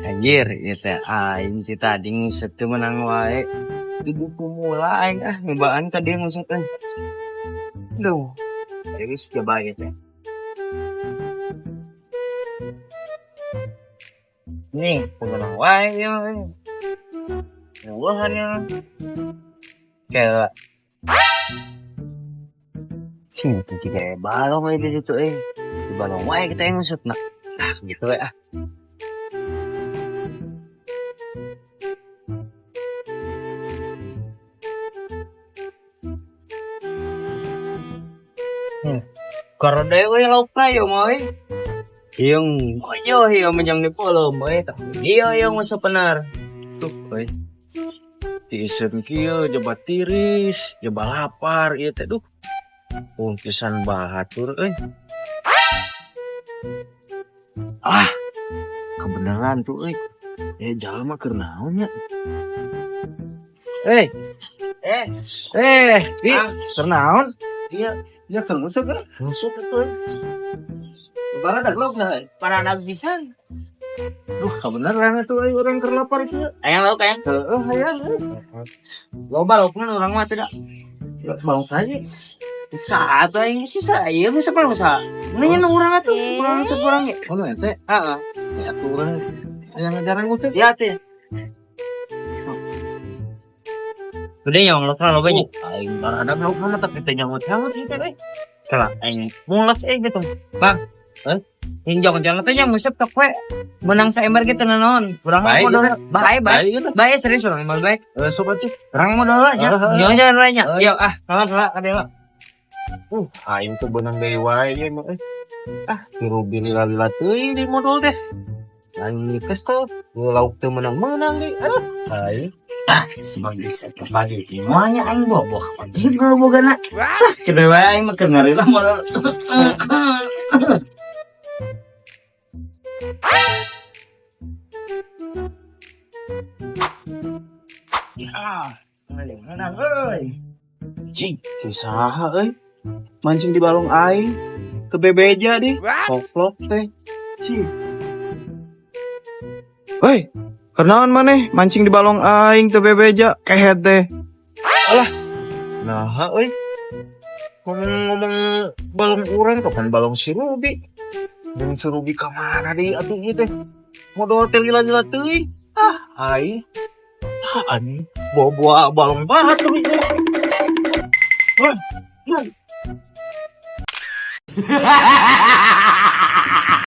Anjir, ieu teh aing si tadi nguseup teu meunang wae. Di buku mula aing ah nyobaan ka dieu nguseup teh. Duh, geus coba ieu teh. Nih, teu meunang wae ieu mah. Eueuhan ieu mah. Kayak sing teh jiga balong we di ditu euy. Di balong wae kita yang nguseup na. Ah, gitu we ah. Karena we laukna ieu mah euy. Yang mojo ieu menjang di pulau euy. Ieu ieu nguseup bener. Sup euy. Tiiseun kieu jaba tiris, jaba lapar ieu teh duh. Pungkisan bahatur euy. Ah, kebenaran tuh euy. Eh jalma keur naon nya? Eh, Eh, eh, di Ah. keur naon? Iya, Ya keur nguseup euy. nguseup atuh. Lebaran ada laukna euy. Paradag pisan. Duh, kebenaran atuh euy urang keur lapar kieu. Hayang lauk hayang. Heeh, hayang. Loba laukna urang mah teh da. Mau aja. Saha atuh aing susah ieu mah sapal usaha. Nanya nu urang atuh, urang nguseup urang ge. Oh, ente. Heeh. Ya atuh urang hayang ngajaran nguseup. Sia teh. Udah nyong laukna loba nya. Aing ada laukna mah tapi teh nyangut-nyangut ieu teh euy. Kala aing mules euy gitu. Bang. Hah? Yang jangan-jangan teh nya nguseup tok we. Menang saember gitu naon. Urang mah Bae modal. gitu. Bae bae. Bae gitu. Bae serius urang mah bae. Eh, sok atuh. Urang modal nya. Heeh. Jangan-jangan lae nya. Heeh. Yo ah, kalah kalah ka dewa. Aing tuh beunang deui wae ieu mah euy. Ah, tiru lila-lila teuing di modal teh. Aing nikes teh, lauk teu meunang-meunang deui. Aduh, aing. Ah, si Bang bisa kembali semuanya aing boboh. Anjing bogana. Ah, kita wae aing mah keur ngarila modal. Ah, menang euy. Cing, saha euy? Mancing di balong aing. Ke bebeja di. Koplok teh. Cing. Hei, kenaon maneh mancing di balong aing teu bebeja kehed teh. Nah, euy. Ngomong-ngomong balong urang kapan balong si Ruby? Jeung si Ruby ka mana deui atuh ieu teh? Modal teh lila-lila teuing. Ah, aing. Ah, anjing. Bawa-bawa balong banget tuh ieu. Wah, wah.